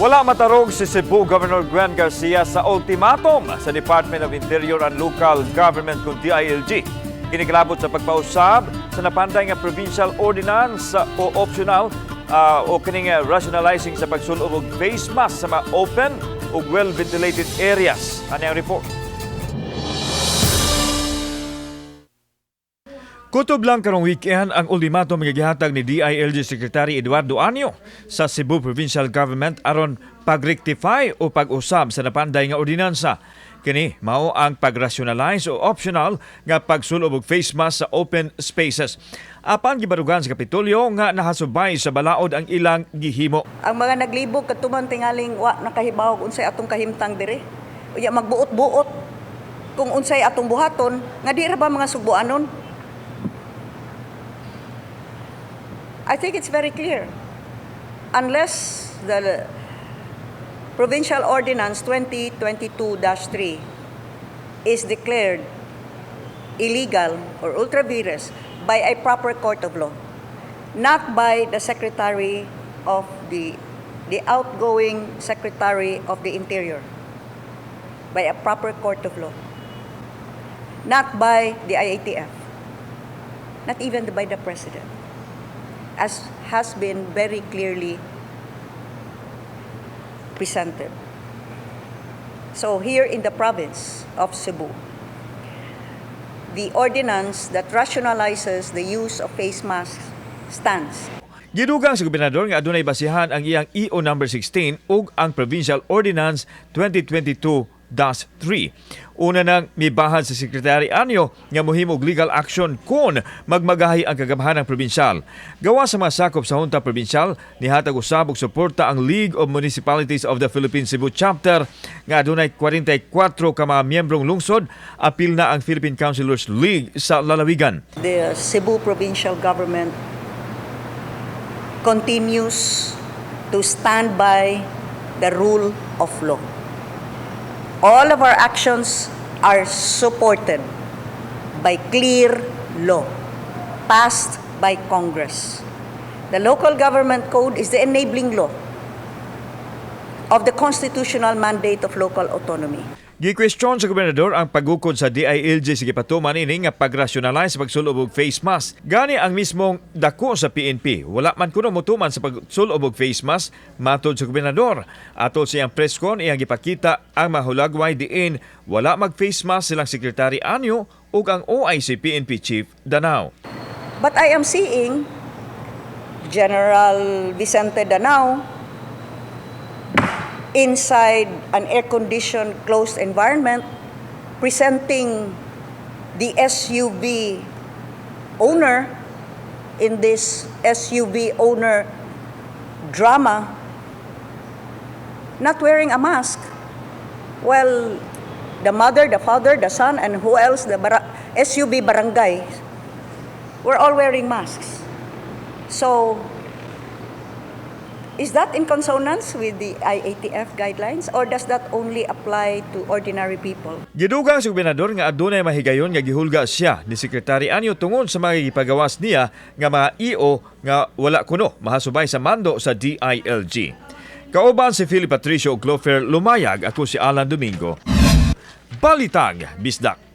Wala matarog si Cebu Governor Gwen Garcia sa ultimatum sa Department of Interior and Local Government kung DILG. Kini kalabot sa pagpausab sa napanday nga provincial ordinance o optional o kining rationalizing sa pagsulob og face mask sa mga open ug well-ventilated areas. Ano ang report? Kutob lang karong weekend ang ultimatum nga gihatag ni DILG Secretary Eduardo Año sa Cebu Provincial Government aron pag-rectify o pag-usab sa napanday nga ordinansa. Kini mao ang pag-rationalize o optional nga pagsulob og face mask sa open spaces. Apan gibarugan sa Kapitolyo nga nahasubay sa balaod ang ilang gihimo. Ang mga naglibog katuman tingaling wa nakahibaw unsay atong kahimtang diri. Unya magbuot-buot kung unsay atong buhaton nga di ra ba mga Sugbuanon. I think it's very clear. Unless the Provincial Ordinance 2022-3 is declared illegal or ultra vires by a proper court of law, not by the Secretary of the outgoing Secretary of the Interior, by a proper court of law, not by the IATF, not even by the President, as has been very clearly presented. So here in the province of Cebu, the ordinance that rationalizes the use of face masks stands. Gidugang sa gobernador nga adunay basihan ang iyang EO number 16 ug ang Provincial Ordinance 2022-3. Una nang mibahag sa Secretary Año nga mohimo og legal action kung magmagahi ang kagamhanan probinsyal. Gawa sa mga sakop sa Junta Provincial, nihatag usab og suporta ang League of Municipalities of the Philippines Cebu Chapter nga adunay 44 ka mga miyembrong lungsod, apil na ang Philippine Councilors League sa lalawigan. The Cebu Provincial Government continues to stand by the rule of law. All of our actions are supported by clear law passed by Congress. The local government code is the enabling law of the constitutional mandate of local autonomy. Gi-question sa gobernador ang pagukod sa DILG sa gipatuman ini nga pag-rationalize sa pagsulob og face mask. Gani ang mismong dako sa PNP, wala man kuno motuman sa pagsulob og face mask matod sa gobernador. Atol sa iyang press con, iyang gipakita ang mahulagway diin wala mag face mask silang Secretary Año ug ang OIC PNP Chief Danao. But I am seeing General Vicente Danao inside an air-conditioned closed environment presenting the SUV owner in this SUV owner drama, not wearing a mask. Well, the mother, the father, the son, and who else, the SUV barangay, were all wearing masks. So, is that in consonance with the IATF guidelines or does that only apply to ordinary people? Gidugang sa gobernador nga adunay mahigayon nga gihulga siya ni Secretary Año tungod sa mga gipagawas niya nga mga EO nga wala kuno mahasubay sa mando sa DILG. Kauban si Philip Patricio ug Clofer Lumayag, ako si Alan Domingo. Balitang Bisdak.